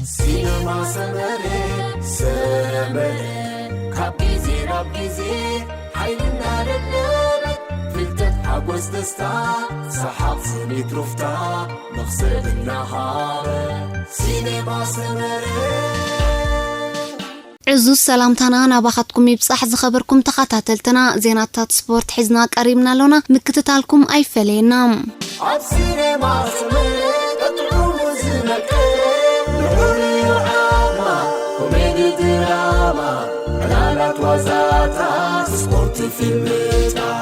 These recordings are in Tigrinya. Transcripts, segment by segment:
ሲነማ ሰመረ፣ ሰመረ፣ ካብ ግዜ ናብ ግዜ ሓይሊ እናደለበ፣ ፍልጠት፣ ሓጎስ፣ ደስታ፣ ሰሓቕ፣ ስኒት፣ ሩፍታ፣ መኽሰብ እናሃበ። ሲነማ ሰመረ። ዕዙዝ ሰላምታና ናባኻትኩም ይብጻሕ። ዝኸበርኩም ተኸታተልትና፣ ዜናታት ስፖርት ሒዝና ቀሪብና ኣሎና። ምክትታልኩም ኣይፈለየና። ኣብ ሲነማ ሰመረ፣ ጥዑሙ ዝመቀረ፣ ንሑር ድራማ፣ ኮሜዲ ድራማ፣ ዕላላት ዋዛታት፣ ስፖርት ፊልምታት።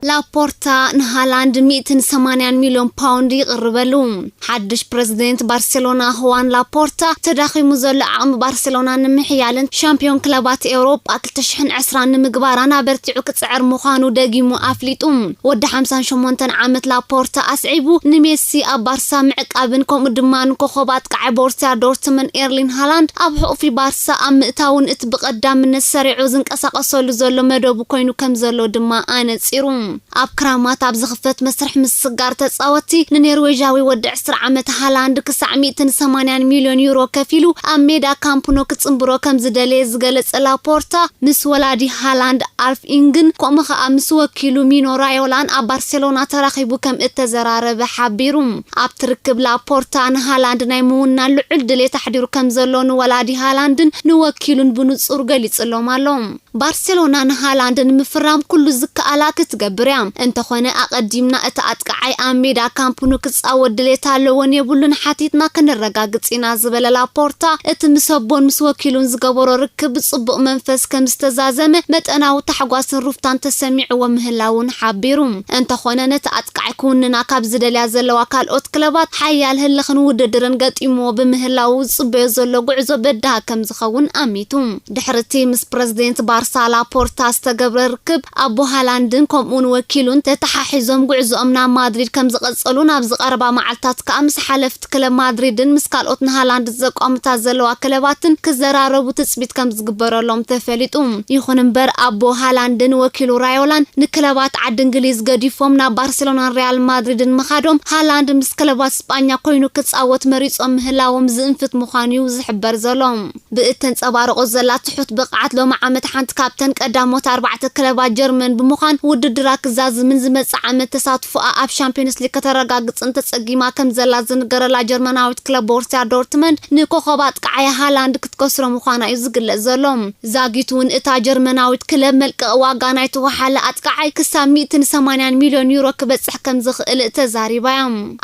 ላፖርታ ንሃላንድ ሚእትን ሰማንያን ሚልዮን ፓውንድ ይቕርበሉ። ሓድሽ ፕረዚደንት ባርሴሎና ሁዋን ላፖርታ፣ ተዳኺሙ ዘሎ ዓቕሚ ባርሴሎና ንምሕያልን ሻምፒዮን ክለባት ኤውሮጳ ክልተ ሽሕን ዕስራን ንምግባራን ኣበርቲዑ ክጽዕር ምዃኑ ደጊሙ ኣፍሊጡ። ወዲ ሓምሳን ሸሞንተን ዓመት ላፖርታ ኣስዒቡ፣ ንሜሲ ኣብ ባርሳ ምዕቃብን ከምኡ ድማ ንኮኸብ ኣጥቃዒ ቦርሲያ ዶርትመን ኤርሊን ሃላንድ ኣብ ሕቑፊ ባርሳ ኣብ ምእታውን እቲ ብቐዳምነት ሰሪዑ ዝንቀሳቐሰሉ ዘሎ መደቡ ኮይኑ ከም ዘሎ ድማ ኣነጺሩ። ኣብ ክራማት ኣብ ዝኽፈት መስርሕ ምስጋር ተጻወትቲ፣ ንኔርዌዣዊ ወዲ ዕስራ ዓመት ሃላንድ ክሳዕ ሚእትን ሰማንያን ሚልዮን ዩሮ ከፊሉ ኣብ ሜዳ ካምፕ ኖ ክጽንብሮ ከም ዝደለየ ዝገለጸ ላፖርታ፣ ምስ ወላዲ ሃላንድ ኣልፍ ኢንግን ከምኡ ኸኣ ምስ ወኪሉ ሚኖ ራዮላን ኣብ ባርሴሎና ተራኺቡ ከም እተዘራረበ ሓቢሩ። ኣብቲ ርክብ ላፖርታ ንሃላንድ ናይ ምውናን ልዑል ድሌት ኣሕዲሩ ከም ዘሎ ንወላዲ ሃላንድን ንወኪሉን ብንጹር ገሊጽሎም ኣሎ። ባርሴሎና ንሃላንድ ንምፍራም ኩሉ ዝከኣላ ክትገብር እያ። እንተኾነ ኣቐዲምና እቲ ኣጥቃዓይ ኣብ ሜዳ ካምፕ ኑ ክጻወት ድሌት ኣለዎን የብሉን ሓቲትና ከነረጋግጽ ኢና ዝበለ ላፖርታ፣ እቲ ምስ ኣቦን ምስ ወኪሉን ዝገበሮ ርክብ ብጽቡቕ መንፈስ ከም ዝተዛዘመ መጠናዊ ታሕጓስን ሩፍታን ተሰሚዕዎ ምህላውን ሓቢሩ። እንተኾነ ነቲ ኣጥቃዓይ ክውንና ካብ ዝደልያ ዘለዋ ካልኦት ክለባት ሓያል ህልኽን ውድድርን ገጢምዎ ብምህላው ዝጽበዮ ዘሎ ጉዕዞ በዳህ ከም ዝኸውን ኣሚቱ። ድሕሪ እቲ ምስ ፕረዚደንት ባርሳ ላፖርታ ዝተገብረ ርክብ፣ ኣቦ ሃላንድን ከምኡውን ወኪሉን ተተሓሒዞም ጉዕዞኦም ናብ ማድሪድ ከም ዝቐጸሉን ኣብዚ ቀረባ መዓልታት ከኣ ምስ ሓለፍቲ ክለብ ማድሪድን ምስ ካልኦት ንሃላንድ ዘቋምታ ዘለዋ ክለባትን ክዘራረቡ ትጽቢት ከም ዝግበረሎም ተፈሊጡ። ይኹን እምበር ኣቦ ሃላንድን ወኪሉ ራዮላን ንክለባት ዓዲ እንግሊዝ ገዲፎም ናብ ባርሴሎናን ሪያል ማድሪድን ምኻዶም፣ ሃላንድ ምስ ክለባት ስጳኛ ኮይኑ ክጻወት መሪጾም ምህላዎም ዝእንፍት ምዃኑ እዩ ዝሕበር ዘሎ። ብእተንጸባረቖ ዘላ ትሑት ብቕዓት ሎሚ ዓመት ሓንቲ ካብተን ቀዳሞት ኣርባዕተ ክለባት ጀርመን ብምዃን ውድድራ ክዛዝምን ዝመጽእ ዓመት ተሳትፎኣ ኣብ ሻምፒዮንስ ሊግ ከተረጋግጽን ተጸጊማ ከም ዘላ ዝንገረላ ጀርመናዊት ክለብ ቦርሲያ ዶርትመንድ ንኮኸብ ኣጥቃዓያ ሃላንድ ክትከስሮ ምዃና እዩ ዝግለጽ ዘሎ። ዛጊት እውን እታ ጀርመናዊት ክለብ መልቀቕ ዋጋ ናይቲ ወሓለ ኣጥቃዓይ ክሳብ ሚእትን ሰማንያን ሚልዮን ዩሮ ክበጽሕ ከም ዝኽእል ተዛሪባ እያ።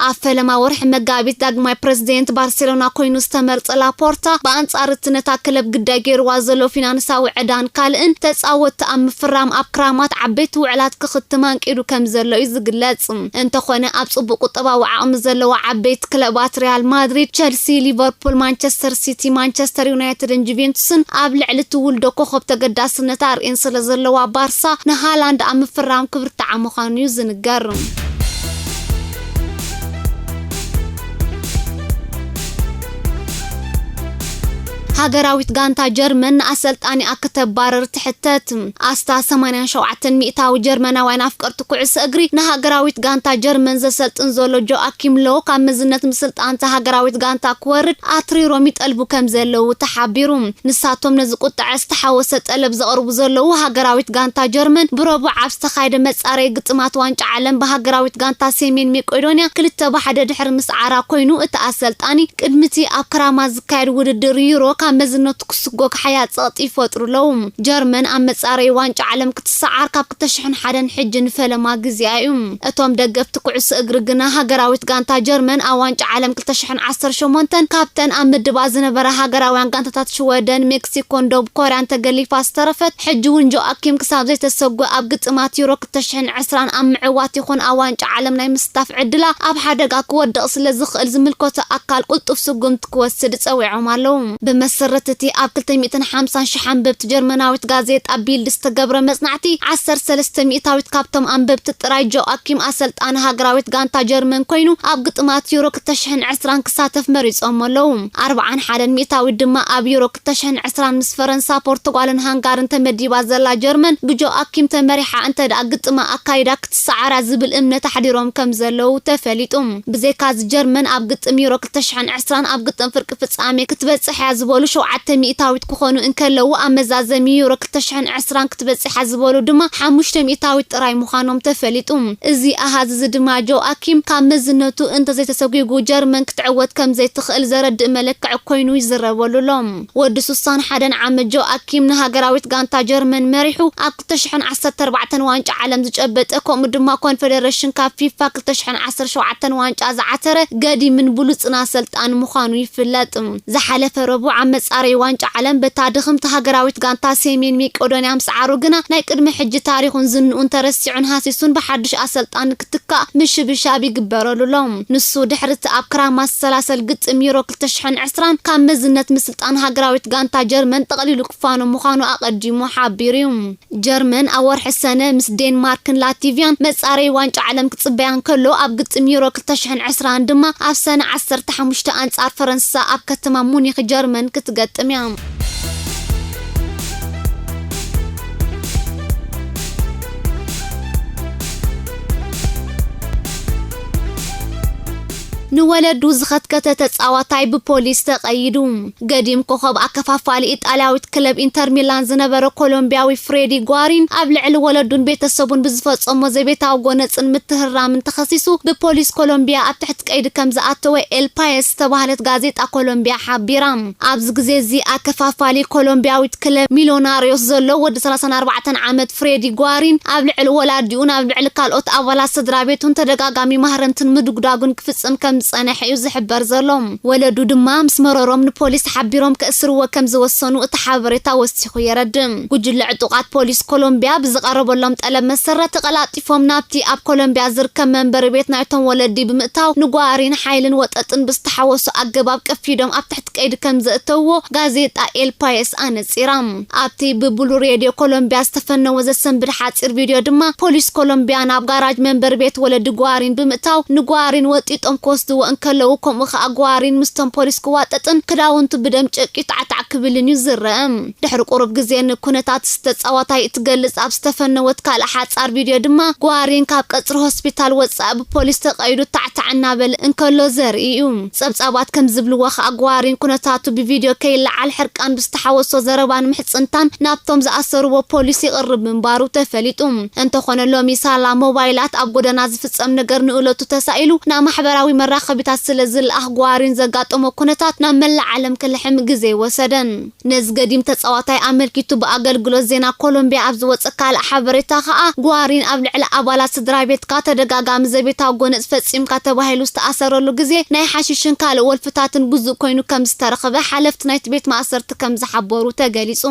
ኣብ ፈለማ ወርሒ መጋቢት ዳግማይ ፕረዚደንት ባርሴሎና ኮይኑ ዝተመርጸ ላፖርታ፣ ብኣንጻር እቲ ነታ ክለብ ግዳይ ገይርዋ ዘሎ ፊናንሳዊ ዕዳን ካልእን፣ ተጻወትቲ ኣብ ምፍራም ኣብ ክራማት ዓበይቲ ውዕላት ክኽትም ኣንቂዱ ከም ዘሎ እዩ ዝግለጽ። እንተኾነ ኣብ ጽቡቕ ቁጠባዊ ዓቕሚ ዘለዋ ዓበይቲ ክለባት ሪያል ማድሪድ፣ ቸልሲ፣ ሊቨርፑል፣ ማንቸስተር ሲቲ፣ ማንቸስተር ዩናይትድን ጁቬንቱስን ኣብ ልዕሊ እቲ ውልዶ ኮኸብ ተገዳስነት ኣርእየን ስለ ዘለዋ፣ ባርሳ ንሃላንድ ኣብ ምፍራም ክብርትዓ ምዃኑ እዩ ዝንገር። ሃገራዊት ጋንታ ጀርመን ንኣሰልጣኒኣ ክተባረር ትሕተት። ኣስታት ሰማንያን ሸውዓተን ሚእታዊ ጀርመናውያን ኣፍቀርቲ ኩዕሶ እግሪ ንሃገራዊት ጋንታ ጀርመን ዘሰልጥን ዘሎ ጆኣኪም ሎው ካብ መዝነት ምስልጣንታ ሃገራዊት ጋንታ ክወርድ ኣትሪሮም ይጠልቡ ከም ዘለዉ ተሓቢሩ። ንሳቶም ነዚ ቁጥዐ ዝተሓወሰ ጠለብ ዘቕርቡ ዘለዉ፣ ሃገራዊት ጋንታ ጀርመን ብረቡዕ ኣብ ዝተኻየደ መጻረዪ ግጥማት ዋንጫ ዓለም ብሃገራዊት ጋንታ ሰሜን መቄዶንያ ክልተ ብሓደ ድሕሪ ምስዓራ ኮይኑ፣ እቲ ኣሰልጣኒ ቅድሚቲ ኣብ ክራማ ዝካየድ ውድድር ዩሮ ካብ መዝነቱ ክስጎግ ሓያል ጸቕጢ ይፈጥሩ ኣለዉ። ጀርመን ኣብ መጻረዪ ዋንጫ ዓለም ክትሰዓር ካብ ክልተ ሽሕን ሓደን ሕጂ ንፈለማ ግዜኣ እዩ። እቶም ደገፍቲ ኩዕሶ እግሪ ግና፣ ሃገራዊት ጋንታ ጀርመን ኣብ ዋንጫ ዓለም ክልተ ሽሕን ዓሰርተ ሸሞንተን ካብተን ኣብ ምድባ ዝነበራ ሃገራውያን ጋንታታት ሽወደን፣ ሜክሲኮን ደቡብ ኮርያን ተገሊፋ ዝተረፈት፣ ሕጂ እውን ጆኣኪም ክሳብ ዘይተሰጎ ኣብ ግጥማት ዩሮ ክልተ ሽሕን ዕስራን ኣብ ምዕዋት ይኹን ኣብ ዋንጫ ዓለም ናይ ምስታፍ ዕድላ ኣብ ሓደጋ ክወድቕ ስለ ዝኽእል፣ ዝምልከቶ ኣካል ቅልጡፍ ስጉምቲ ክወስድ ጸዊዖም ኣለዉ። ብመሰረት መሰረት እቲ ኣብ ክልተ ሚእትን ሓምሳን ሽሕ ኣንበብቲ ጀርመናዊት ጋዜጣ ቢልድ ዝተገብረ መጽናዕቲ፣ ዓሰርተ ሰለስተ ሚእታዊት ካብቶም ኣንበብቲ ጥራይ ጆኣኪም ኣሰልጣኒ ሃገራዊት ጋንታ ጀርመን ኮይኑ፣ ኣብ ግጥማት ዩሮ ክልተ ሽሕን ዕስራን ክሳተፍ መሪጾም ኣለዉ። ኣርብዓን ሓደን ሚእታዊት ድማ ኣብ ዩሮ ክልተ ሽሕን ዕስራን ምስ ፈረንሳ፣ ፖርቱጋልን ሃንጋርን ተመዲባ ዘላ ጀርመን፣ ብጆኣኪም ተመሪሓ እንተ ደኣ ግጥማ ኣካይዳ ክትሰዓራ ዝብል እምነት ኣሕዲሮም ከም ዘለዉ ተፈሊጡ። ብዘይካዚ ጀርመን ኣብ ግጥም ዩሮ ክልተ ሽሕን ዕስራን ኣብ ግጥም ፍርቂ ፍጻሜ ክትበጽሕ እያ ዝበሉ ሸውዓተ ሚእታዊት ክኾኑ እንከለዉ፣ ኣብ መዛዘሚ ዩሮ ክልተ ሽሕን ዕስራን ክትበጽሕ እያ ዝበሉ ድማ ሓሙሽተ ሚእታዊት ጥራይ ምዃኖም ተፈሊጡ። እዚ ኣሃዝ እዚ ድማ ጆኣኪም ካብ መዝነቱ እንተዘይተሰጒጉ ጀርመን ክትዕወት ከም ዘይትኽእል ዘረድእ መለክዒ ኮይኑ ይዝረበሉ ኣሎ። ወዲ ስሳን ሓደን ዓመት ጆኣኪም ንሃገራዊት ጋንታ ጀርመን መሪሑ ኣብ ክልተ ሽሕን ዓሰርተ ኣርባዕተን ዋንጫ ዓለም ዝጨበጠ፣ ከምኡ ድማ ኮንፌደሬሽን ካፕ ፊፋ ክልተ ሽሕን ዓሰርተ ሸውዓተን ዋንጫ ዝዓተረ ገዲምን ብሉጽን ኣሰልጣኒ ምዃኑ ይፍለጥ። ዝሓለፈ ረቡዕ ኣብ መጻረዪ ዋንጫ ዓለም በታ ድኽምቲ ሃገራዊት ጋንታ ሰሜን መቄዶንያ ምስዓሩ ግና ናይ ቅድሚ ሕጂ ታሪኹን ዝንኡን ተረሲዑን ሃሲሱን ብሓድሽ ኣሰልጣኒ ክትካእ ምሽብሻብ ይግበረሉ ኣሎ። ንሱ ድሕሪ እቲ ኣብ ክራማት ዝሰላሰል ግጥም ዩሮ ክልተ ሽሕን ዕስራን ካብ መዝነት ምስልጣን ሃገራዊት ጋንታ ጀርመን ጠቕሊሉ ክፋኖ ምዃኑ ኣቐዲሙ ሓቢሩ እዩ። ጀርመን ኣብ ወርሒ ሰነ ምስ ዴንማርክን ላቲቪያን መጻረዪ ዋንጫ ዓለም ክጽበያ እንከሎ፣ ኣብ ግጥም ዩሮ ክልተ ሽሕን ዕስራን ድማ ኣብ ሰነ ዓሰርተ ሓሙሽተ ኣንጻር ፈረንሳ ኣብ ከተማ ሙኒክ ጀርመን ክትገጥም እያ። ንወለዱ ዝኸትከተ ተጻዋታይ ብፖሊስ ተቐይዱ። ገዲም ኮኸብ ኣከፋፋሊ ኢጣልያዊት ክለብ ኢንተር ሚላን ዝነበረ ኮሎምቢያዊ ፍሬዲ ጓሪን ኣብ ልዕሊ ወለዱን ቤተሰቡን ብዝፈጸሞ ዘቤታዊ ጎነጽን ምትህርራምን ተኸሲሱ ብፖሊስ ኮሎምቢያ ኣብ ትሕቲ ቀይዲ ከም ዝኣተወ ኤል ፓየስ ዝተባህለት ጋዜጣ ኮሎምቢያ ሓቢራ። ኣብዚ ግዜ እዚ ኣከፋፋሊ ኮሎምቢያዊት ክለብ ሚሎናሪዮስ ዘሎ ወዲ ሰላሳን ኣርባዕተን ዓመት ፍሬዲ ጓሪን ኣብ ልዕሊ ወላዲኡን ኣብ ልዕሊ ካልኦት ኣባላት ስድራ ቤቱን ተደጋጋሚ ማህረምትን ምድጉዳጉን ክፍጽም ከም ዝጸነሐ እዩ ዝሕበር ዘሎ። ወለዱ ድማ ምስ መረሮም ንፖሊስ ሓቢሮም ከእስርዎ ከም ዝወሰኑ እቲ ሓበሬታ ወሲኹ የረድእ። ጉጅለ ዕጡቓት ፖሊስ ኮሎምቢያ ብዝቐረበሎም ጠለብ መሰረት ተቐላጢፎም ናብቲ ኣብ ኮሎምቢያ ዝርከብ መንበሪ ቤት ናይቶም ወለዲ ብምእታው ንጓሪን ሓይልን ወጠጥን ብዝተሓወሶ ኣገባብ ቀፊዶም ኣብ ትሕቲ ቀይዲ ከም ዘእተውዎ ጋዜጣ ኤል ፓየስ ኣነጺራ። ኣብቲ ብብሉ ሬድዮ ኮሎምቢያ ዝተፈነወ ዘሰንብድ ሓጺር ቪድዮ ድማ ፖሊስ ኮሎምቢያ ናብ ጋራጅ መንበሪ ቤት ወለዲ ጓሪን ብምእታው ንጓሪን ወጢጦም ክወስድዎ እንከለዉ፣ ከምኡ ከኣ ጓሪን ምስቶም ፖሊስ ክዋጠጥን ክዳውንቱ ብደም ጨቂዩ ታዕታዕ ክብልን እዩ ዝረአ። ድሕሪ ቁሩብ ግዜ ንኩነታት ተጻዋታይ እትገልጽ ኣብ ዝተፈነወት ካልእ ሓጻር ቪድዮ ድማ ጓሪን ካብ ቀጽሪ ሆስፒታል ወጻኢ ብፖሊስ ተቐይዱ ታዕታዕ እናበለ እንከሎ ዘርኢ እዩ። ጸብጻባት ከም ዝብልዎ ከኣ ጓሪን ኩነታቱ ብቪድዮ ከይለዓል ሕርቃን ብዝተሓወሶ ዘረባን ምሕጽንታን ናብቶም ዝኣሰርዎ ፖሊስ ይቕርብ ምንባሩ ተፈሊጡ። እንተኾነ ሎሚ ሳላ ሞባይላት ኣብ ጎደና ዝፍጸም ነገር ንእለቱ ተሳኢሉ ናብ ማሕበራዊ መራኸቢታት ስለ ዝለኣኽ ጓሪን ዘጋጠሞ ኩነታት ናብ መላእ ዓለም ክልሕም ግዜ ኣይወሰደን። ነዚ ገዲም ተጻዋታይ ኣመልኪቱ ብኣገልግሎት ዜና ኮሎምቢያ ኣብ ዝወጸ ካልእ ሓበሬታ ከኣ፣ ጓሪን ኣብ ልዕሊ ኣባላት ስድራ ቤትካ ተደጋጋሚ ዘቤታዊ ጎነጽ ፈጺምካ ተባሂሉ ዝተኣሰረሉ ግዜ ናይ ሓሽሽን ካልእ ወልፍታትን ግዙእ ኮይኑ ከም ዝተረኽበ ሓለፍቲ ናይቲ ቤት ማእሰርቲ ከም ዝሓበሩ ተገሊጹ።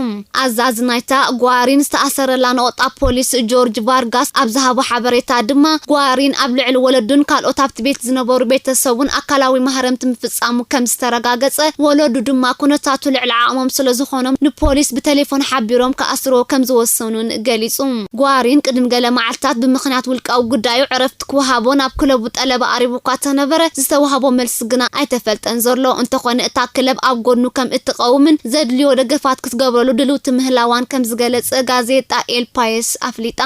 ኣዛዚ ናይታ ጓሪን ዝተኣሰረላ ነቖጣ ፖሊስ ጆርጅ ቫርጋስ ኣብ ዝሃቦ ሓበሬታ ድማ፣ ጓሪን ኣብ ልዕሊ ወለዱን ካልኦት ኣብቲ ቤት ዝነበሩ ቤተሰቡን ኣካላዊ ማህረምቲ ምፍጻሙ ከም ዝተረጋገጸ፣ ወለዱ ድማ ኩነታቱ ልዕሊ ዓቕሞም ስለ ዝኾኖም ንፖሊስ ብቴሌፎን ሓቢሮም ክኣስርዎ ከም ዝወሰኑን ገሊጹ። ጓሪን ቅድሚ ገለ መዓልታት ብምኽንያት ውልቃዊ ጉዳዩ ዕረፍቲ ክወሃቦ ናብ ክለቡ ጠለብ ኣቕሪቡ እኳ ተነበረ፣ ዝተዋህቦ መልሲ ግና ኣይተፈልጠን ዘሎ። እንተኾነ እታ ክለብ ኣብ ጎድኑ ከም እትቐውምን ዘድልዮ ደገፋት ክትገብረሉ ድልውቲ ምህላዋን ከም ዝገለጸ ጋዜጣ ኤል ፓየስ ኣፍሊጣ።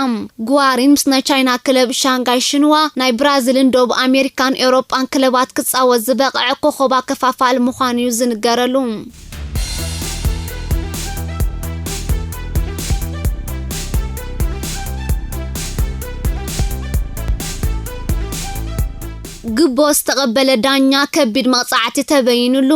ጓሪን ምስ ናይ ቻይና ክለብ ሻንጋይ ሽንዋ፣ ናይ ብራዚልን ደቡብ ኣሜሪካን ኤውሮጳን ክለባት ክጻወት ዝበቕዐ ኮኸብ ኣከፋፋሊ ምዃኑ እዩ ዝንገረሉ። ግቦ ዝተቐበለ ዳኛ ከቢድ መቕጻዕቲ ተበይኑሉ።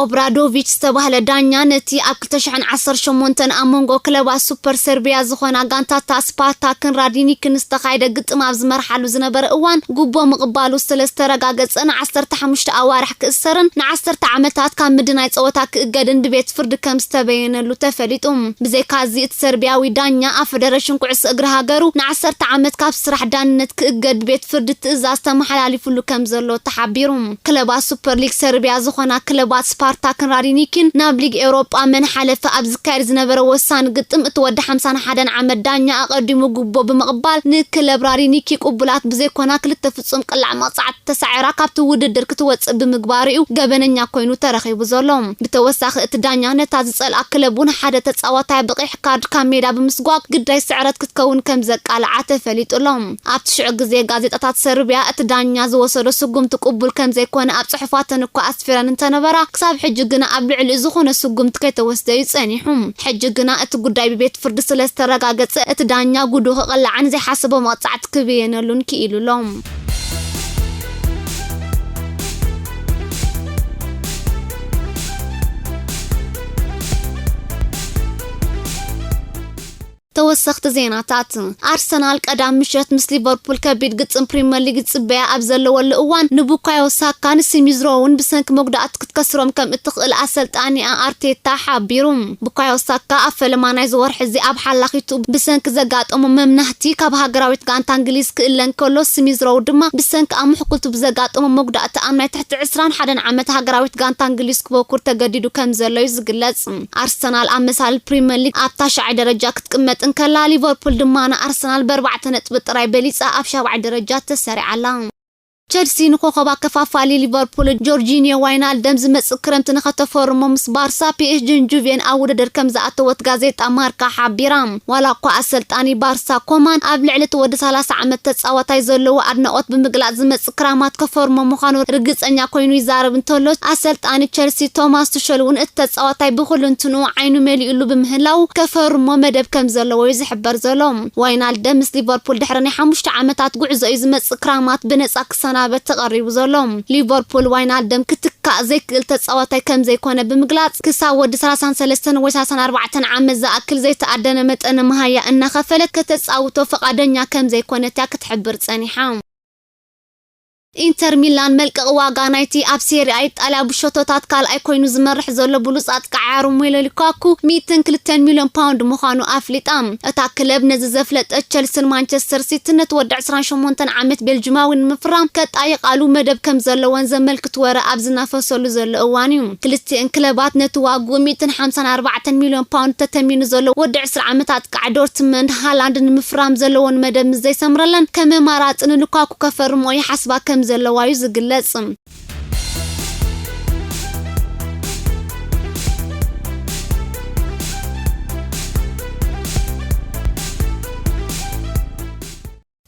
ኦብራዶቪች ዝተባህለ ዳኛ ነቲ ኣብ ክልተ ሽሕን ዓሰርተ ሸሞንተን ኣብ መንጎ ክለባት ሱፐር ሰርቢያ ዝኾና ጋንታታት ስፓርታክን ራድኒክን ዝተኻየደ ግጥም ኣብ ዝመርሓሉ ዝነበረ እዋን፣ ግቦ ምቕባሉ ስለ ዝተረጋገጸ ንዓሰርተ ሓሙሽተ ኣዋርሕ ክእሰርን ንዓሰርተ ዓመታት ካብ ምድናይ ጸወታ ክእገድን ብቤት ፍርዲ ከም ዝተበየነሉ ተፈሊጡ። ብዘይካዚ፣ እቲ ሰርቢያዊ ዳኛ ኣብ ፈደረሽን ኩዕሶ እግሪ ሃገሩ ንዓሰርተ ዓመት ካብ ስራሕ ዳንነት ክእገድ ብቤት ፍርዲ ትእዛዝ ተመሓላሊፉሉ ከም ዘሎ ተሓቢሩ። ክለባት ሱፐር ሊግ ሰርቢያ ዝኾና ክለባት ስፓርታክን ራዲኒኪን ናብ ሊግ ኤውሮጳ መን ሓለፈ ኣብ ዝካየድ ዝነበረ ወሳኒ ግጥም እቲ ወዲ ሓምሳን ሓደን ዓመት ዳኛ ኣቐዲሙ ጉቦ ብምቕባል ንክለብ ራዲኒኪ ቅቡላት ብዘይኮና ክልተ ፍጹም ቅላዕ መቕጻዕቲ ተሳዒራ ካብቲ ውድድር ክትወጽእ ብምግባሩ እዩ ገበነኛ ኮይኑ ተረኺቡ ዘሎ። ብተወሳኺ እቲ ዳኛ ነታ ዝጸልኣ ክለብ እውን ሓደ ተጻዋታይ ብቐይሕ ካርድ ካብ ሜዳ ብምስጓግ ግዳይ ስዕረት ክትከውን ከም ዘቃልዓ ተፈሊጡ ኣሎ። ኣብቲ ሽዑ ግዜ ጋዜጣታት ሰርቢያ እቲ ዳኛ ዝወሰዶ ስጉምቲ ቅቡል ከም ዘይኮነ ኣብ ጽሑፋተን እኳ ኣስፊረን እንተነበራ፣ ክሳብ ሕጂ ግና ኣብ ልዕሊኡ ዝኾነ ስጉምቲ ከይተወስደ እዩ ጸኒሑ። ሕጂ ግና እቲ ጉዳይ ብቤት ፍርዲ ስለ ዝተረጋገጸ እቲ ዳኛ ጉዱ ክቕላዕን ዘይሓሰቦ መቕጻዕቲ ክብየነሉን ክኢሉ ኣሎ። ተወሰኽቲ ዜናታት። ኣርሰናል ቀዳም ምሸት ምስ ሊቨርፑል ከቢድ ግጥም ፕሪምየር ሊግ ይጽበያ ኣብ ዘለወሉ እዋን ንቡካዮ ሳካን ስሚዝ ሮውን ብሰንኪ መጉዳእቲ ክትከስሮም ከም እትኽእል ኣሰልጣኒኣ ኣርቴታ ሓቢሩ። ቡካዮ ሳካ ኣብ ፈለማ ናይዚ ወርሒ እዚ ኣብ ሓላኺቱ ብሰንኪ ዘጋጠሞ መምናህቲ ካብ ሃገራዊት ጋንታ እንግሊዝ ክእለ እንከሎ፣ ስሚዝ ሮው ድማ ብሰንኪ ኣብ ምሕኩልቱ ብዘጋጠሞ መጉዳእቲ ኣብ ናይ ትሕቲ ዕስራን ሓደን ዓመት ሃገራዊት ጋንታ እንግሊዝ ክበኩር ተገዲዱ ከም ዘሎ እዩ ዝግለጽ። ኣርሰናል ኣብ መሳልል ፕሪምየር ሊግ ኣብ ታሽዓይ ደረጃ ክትቅመጥ እንከላ፣ ሊቨርፑል ድማ ንኣርሰናል ብኣርባዕተ ነጥቢ ጥራይ በሊጻ ኣብ ሻብዓይ ደረጃ ተሰሪዓ ኣላ። ቸልሲ ንኮኸብ ኣከፋፋሊ ሊቨርፑል ጆርጂኒዮ ዋይናልደም ዝመጽእ ክረምቲ ንኸተፈርሞ ምስ ባርሳ፣ ፒኤስጂን ጁቬን ኣብ ውድድር ከም ዝኣተወት ጋዜጣ ማርካ ሓቢራ። ዋላ እኳ ኣሰልጣኒ ባርሳ ኮማን ኣብ ልዕሊ እቲ ወዲ ሰላሳ ዓመት ተጻዋታይ ዘለዎ ኣድናቖት ብምግላጽ ዝመጽእ ክራማት ከፈርሞ ምዃኑ ርግጸኛ ኮይኑ ይዛረብ እንተሎ፣ ኣሰልጣኒ ቸልሲ ቶማስ ቱሸል እውን እቲ ተጻዋታይ ብኹሉ እንትንኡ ዓይኑ መሊኡሉ ብምህላው ከፈርሞ መደብ ከም ዘለዎ እዩ ዝሕበር ዘሎ። ዋይናልደም ምስ ሊቨርፑል ድሕሪ ናይ ሓሙሽተ ዓመታት ጉዕዞ እዩ ዝመጽእ ክራማት ብነጻ ክሰናበት ተቐሪቡ ዘሎ። ሊቨርፑል ዋይናልደም ክትካእ ዘይክእል ተጻዋታይ ከም ዘይኮነ ብምግላጽ፣ ክሳብ ወዲ ሰላሳን ሰለስተን ወይ ሰላሳን ኣርባዕተን ዓመት ዝኣክል ዘይተኣደነ መጠነ መሃያ እናኸፈለት ከተጻውቶ ፈቓደኛ ከም ዘይኮነት እያ ክትሕብር ጸኒሓ። ኢንተር ሚላን መልቀቕ ዋጋ ናይቲ ኣብ ሴሪኣ ኢጣልያ ብሸቶታት ካልኣይ ኮይኑ ዝመርሕ ዘሎ ብሉጽ ኣጥቃዓያ ሮሜሎ ሉካኩ ሚእትን ክልተን ሚልዮን ፓውንድ ምዃኑ ኣፍሊጣ። እታ ክለብ ነዚ ዘፍለጠት ቸልሲን ማንቸስተር ሲቲን ነቲ ወዲ ዕስራን ሸሞንተን ዓመት ቤልጅማዊ ንምፍራም ከጣይቓሉ መደብ ከም ዘለወን ዘመልክት ወረ ኣብ ዝናፈሰሉ ዘሎ እዋን እዩ። ክልቲኤን ክለባት ነቲ ዋግኡ ሚእትን ሓምሳን ኣርባዕተን ሚልዮን ፓውንድ ተተሚኑ ዘሎ ወዲ ዕስራ ዓመት ኣጥቃዕ ዶርትመንድ ሃላንድ ንምፍራም ዘለወን መደብ ምስ ዘይሰምረለን ከም መማራጺ ንሉካኩ ከፈርሞ ይሓስባ ከም ዘለዋ እዩ ዝግለጽ።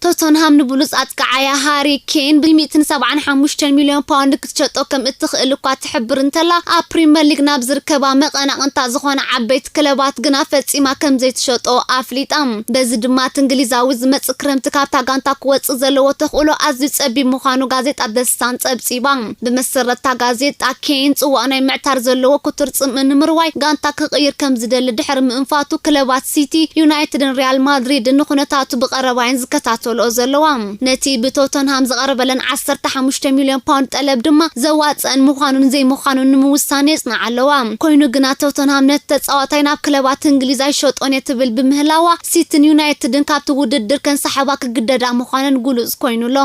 ቶተንሃም ንብሉጽ ኣጥቃዓያ ሃሪ ኬን ብሚእትን ሰብዓን ሓሙሽተን ሚልዮን ፓውንድ ክትሸጦ ከም እትኽእል እኳ ትሕብር እንተላ፣ ኣብ ፕሪምየር ሊግ ናብ ዝርከባ መቐናቕንታ ዝኾነ ዓበይቲ ክለባት ግና ፈጺማ ከም ዘይትሸጦ ኣፍሊጣ። በዚ ድማ እቲ እንግሊዛዊ ዝመጽእ ክረምቲ ካብታ ጋንታ ክወጽእ ዘለዎ ተኽእሎ ኣዝዩ ጸቢብ ምዃኑ ጋዜጣ ደስታን ጸብጺባ። ብመሰረትታ ጋዜጣ ኬን ጽዋእ ናይ ምዕታር ዘለዎ ክቱር ጽምእ ንምርዋይ ጋንታ ክቕይር ከም ዝደሊ ድሕሪ ምእንፋቱ ክለባት ሲቲ፣ ዩናይትድን ሪያል ማድሪድን ንኩነታቱ ብቐረባ እየን ዝከታተልኦ ዘለዋ። ነቲ ብቶተንሃም ዝቐረበለን ዓሰርተ ሓሙሽተ ሚልዮን ፓውንድ ጠለብ ድማ ዘዋጽአን ምዃኑን ዘይምዃኑን ንምውሳን የጽንዓ ኣለዋ። ኮይኑ ግና ቶተንሃም ነቲ ተጻዋታይ ናብ ክለባት እንግሊዝ ኣይሸጦን እየ ትብል ብምህላዋ ሲቲን ዩናይትድን ካብቲ ውድድር ከንሳሕባ ክግደዳ ምዃነን ግሉጽ ኮይኑሎ።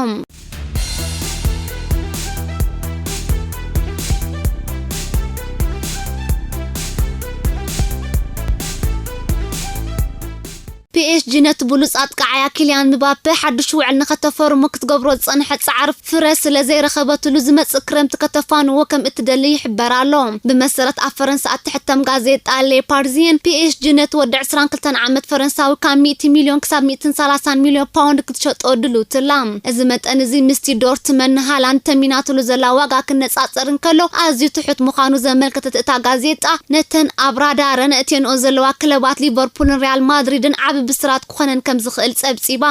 ፒኤስጂ ነቲ ብሉጽ ኣጥቃዓያ ኪልያን ምባፔ ሓድሽ ውዕል ንኸተፈርሞ ክትገብሮ ዝጸንሐ ጻዕሪ ፍረ ስለ ዘይረኸበትሉ ዝመጽእ ክረምቲ ከተፋንዎ ከም እትደሊ ይሕበር ኣሎ። ብመሰረት ኣብ ፈረንሳ እትሕተም ጋዜጣ ሌ ፓርዚየን፣ ፒኤስጂ ነቲ ወዲ ዕስራን ክልተን ዓመት ፈረንሳዊ ካብ ሚእቲ ሚልዮን ክሳብ ሚእትን ሰላሳን ሚልዮን ፓውንድ ክትሸጦ ድልውቲ ኣላ። እዚ መጠን እዚ ምስቲ ዶርትመን ንሃላንድ ተሚናትሉ ዘላ ዋጋ ክነጻጸር እንከሎ ኣዝዩ ትሑት ምዃኑ ዘመልከተት እታ ጋዜጣ፣ ነተን ኣብ ራዳረን እትየንኦ ዘለዋ ክለባት ሊቨርፑልን ሪያል ማድሪድን ዓቢ ብስራት ክኾነን ከም ዝኽእል ጸብጺባ።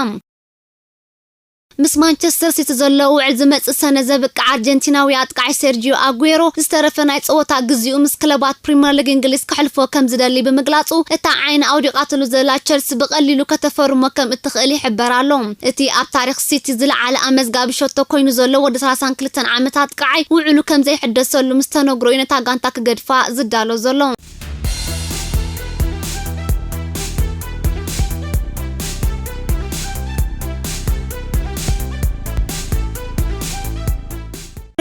ምስ ማንቸስተር ሲቲ ዘሎ ውዕል ዝመጽእ ሰነ ዘብቅዕ ኣርጀንቲናዊ ኣጥቃዒ ሴርጂዮ ኣጉዌሮ ዝተረፈ ናይ ጸወታ ግዜኡ ምስ ክለባት ፕሪምየር ሊግ እንግሊዝ ከሕልፎ ከም ዝደሊ ብምግላጹ፣ እታ ዓይኒ ኣውዲቓትሉ ዘላ ቸልሲ ብቐሊሉ ከተፈርሞ ከም እትኽእል ይሕበር ኣሎ። እቲ ኣብ ታሪኽ ሲቲ ዝለዓለ ኣመዝጋቢ ሸቶ ኮይኑ ዘሎ ወዲ ሰላሳን ክልተን ዓመት ኣጥቃዓይ ውዕሉ ከም ዘይሕደሰሉ ምስ ተነግሮ እዩ ነታ ጋንታ ክገድፋ ዝዳሎ ዘሎ።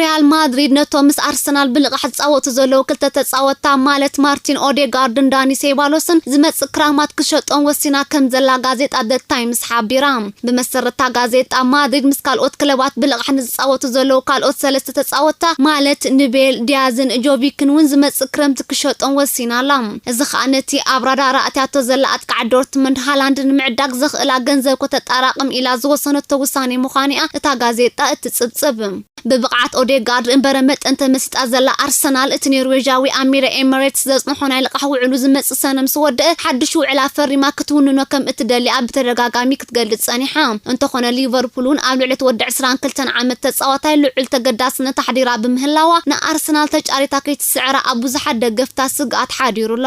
ሪያል ማድሪድ ነቶም ምስ ኣርሰናል ብልቓሕ ዝጻወቱ ዘለዉ ክልተ ተጻወትታ ማለት ማርቲን ኦዴጋርድን ዳኒ ሴባሎስን ዝመጽእ ክራማት ክሸጦም ወሲና ከም ዘላ ጋዜጣ ደ ታይምስ ሓቢራ። ብመሰረታ ጋዜጣ ማድሪድ ምስ ካልኦት ክለባት ብልቓሕ ንዝጻወቱ ዘለዉ ካልኦት ሰለስተ ተጻወትታ ማለት ንቤል፣ ዲያዝን ጆቪክን እውን ዝመጽእ ክረምቲ ክሸጦም ወሲና ኣላ። እዚ ኸኣ ነቲ ኣብ ራዳራ ኣትያቶ ዘላ ኣጥቃዕ ዶርትመንድ ሃላንድ ንምዕዳግ ዘኽእላ ገንዘብ ከተጣራቕም ኢላ ዝወሰነቶ ውሳኔ ምዃኑ እያ እታ ጋዜጣ እትጽብጽብ። ብብቕዓት ኦዴጋርድ እምበረ መጠን ተመሲጣ ዘላ ኣርሰናል፣ እቲ ኖርዌጃዊ ኣብ ሜዳ ኤምሬትስ ዘጽንሖ ናይ ልቓሕ ውዕሉ ዝመጽእ ሰነ ምስ ወደአ ሓድሽ ውዕላ ፈሪማ ክትውንኖ ከም እትደሊ ኣብ ብተደጋጋሚ ክትገልጽ ጸኒሓ። እንተኾነ ሊቨርፑል እውን ኣብ ልዕሊ እቲ ወዲ ዕስራን ክልተን ዓመት ተጻዋታይ ልዑል ተገዳስነት ኣሕዲራ ብምህላዋ ንኣርሰናል ተጫሪታ ከይትስዕራ ኣብ ብዙሓት ደገፍታ ስግኣት ሓዲሩ ኣሎ።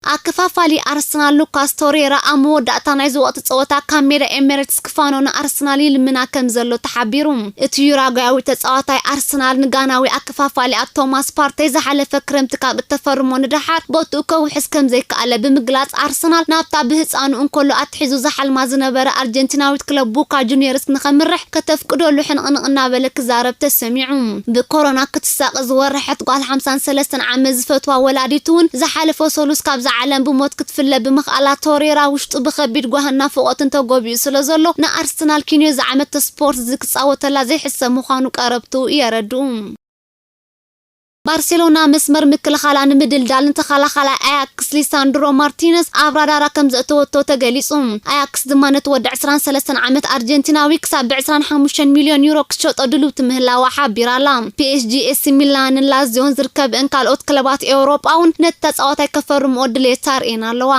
ኣከፋፋሊ ኣርሰናል ሉካስ ቶሬራ ኣብ መወዳእታ ናይዚ ወቕቲ ጸወታ ካብ ሜዳ ኤሚሬትስ ክፋኖ ንኣርሰናል ይልምና ከም ዘሎ ተሓቢሩ። እቲ ዩራጓያዊ ተጻዋታይ ኣርሰናል ንጋናዊ ኣከፋፋሊኣ ቶማስ ፓርተይ ዝሓለፈ ክረምቲ ካብ እተፈርሞ ንደሓር ቦትኡ ከውሕስ ከም ዘይከኣለ ብምግላጽ፣ ኣርሰናል ናብታ ብህጻኑ እንከሎ ኣትሒዙ ዝሓልማ ዝነበረ ኣርጀንቲናዊት ክለብ ቦካ ጁኒየርስ ንኸምርሕ ከተፍቅደሉ ሕንቕንቕ እናበለ ክዛረብ ተሰሚዑ። ብኮሮና ክትሳቐ ዝወረሐት ጓል ሓምሳን ሰለስተን ዓመት ዝፈትዋ ወላዲቱ እውን ዝሓለፈ ሰሉስ ካብዛ ዓለም ብሞት ክትፍለ ብምኽኣላ፣ ቶሬራ ውሽጡ ብኸቢድ ጓህን ናፍቖትን ተጎቢኡ ስለ ዘሎ፣ ንኣርሰናል ኪንዮ ዝዓመተ ስፖርት ዝክጻወተላ ዘይሕሰብ ምዃኑ ቀረብቱ የረድኡ። ባርሴሎና መስመር ምክልኻላ ንምድልዳል ንተኸላኻላይ ኣያክስ ሊሳንድሮ ማርቲነዝ ኣብ ራዳራ ከም ዘእተወቶ ተገሊጹ። ኣያክስ ድማ ነቲ ወዲ ዕስራን ሰለስተን ዓመት ኣርጀንቲናዊ ክሳብ ብ ዕስራን ሓሙሽተን ሚልዮን ዩሮ ክትሸጦ ድልውቲ ምህላዋ ሓቢራ ኣላ። ፒ ኤስ ጂ፣ ኤሲ ሚላንን ላዚዮን ዝርከብእን ካልኦት ክለባት ኤውሮጳ እውን ነቲ ተጻዋታይ ከፈርምኦ ድሌት ኣርእየን ኣለዋ።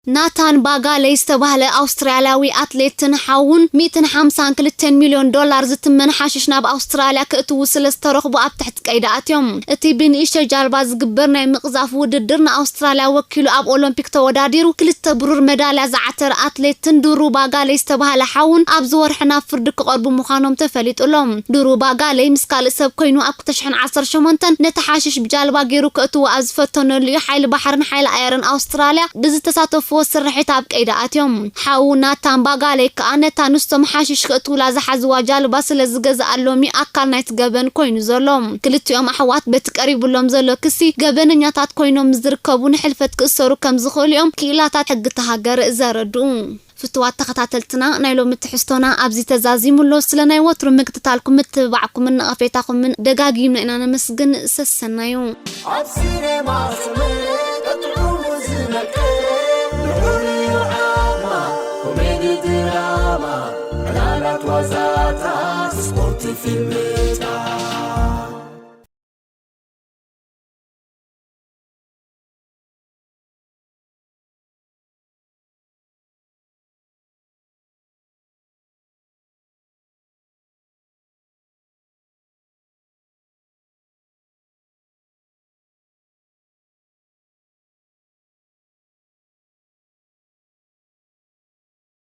ናታን ባጋለይ ዝተባህለ ኣውስትራልያዊ ኣትሌትን ሓውን ሚእትን ሓምሳን ክልተን ሚልዮን ዶላር ዝትመን ሓሽሽ ናብ ኣውስትራልያ ክእትዉ ስለ ዝተረኽቡ ኣብ ትሕቲ ቀይዲ ኣትዮም። እቲ ብንእሽቶ ጃልባ ዝግበር ናይ ምቕዛፍ ውድድር ንኣውስትራልያ ወኪሉ ኣብ ኦሎምፒክ ተወዳዲሩ ክልተ ብሩር መዳልያ ዝዓተረ ኣትሌትን ድሩ ባጋለይ ዝተባህለ ሓውን ኣብዚ ወርሒ ናብ ፍርዲ ክቐርቡ ምዃኖም ተፈሊጡ ኣሎ። ድሩ ባጋለይ ምስ ካልእ ሰብ ኮይኑ ኣብ ክልተ ሽሕን ዓሰርተ ሸሞንተን ነቲ ሓሽሽ ብጃልባ ገይሩ ከእትዎ ኣብ ዝፈተነሉ እዩ ሓይሊ ባሕርን ሓይሊ ኣየርን ኣውስትራልያ ብዝተሳተፍዎ ስርሒት ኣብ ቀይዲ ኣትዮም። ሓዉ ናታን ባጋለይ ከኣ ነታ ንስቶም ሓሽሽ ከእትውላ ዝሓዝዋ ጃልባ ስለ ዝገዝኣ ሎሚ ኣካል ናይቲ ገበን ኮይኑ ዘሎ። ክልቲኦም ኣሕዋት በቲ ቀሪቡሎም ዘሎ ክሲ ገበነኛታት ኮይኖም ምስ ዝርከቡ ንሕልፈት ክእሰሩ ከም ዝኽእሉ እዮም ክኢላታት ሕጊ እታ ሃገር ዘረድኡ። ፍቱዋት ተኸታተልትና፣ ናይ ሎሚ ትሕዝቶና ኣብዚ ተዛዚሙ ኣሎ። ስለ ናይ ወትሩ ምክትታልኩም፣ ምትብባዕኩምን ነቐፌታኹምን ደጋጊምና ኢና ነመስግን። ሰሰናዩ። ኣብ ሲኔማ ሰመረ ጥዑሙ ዝመቀ ልዑል ዓማ ኮሜዲ ድራማ ዕላላት ዋዛታት ስፖርት ፊልምታት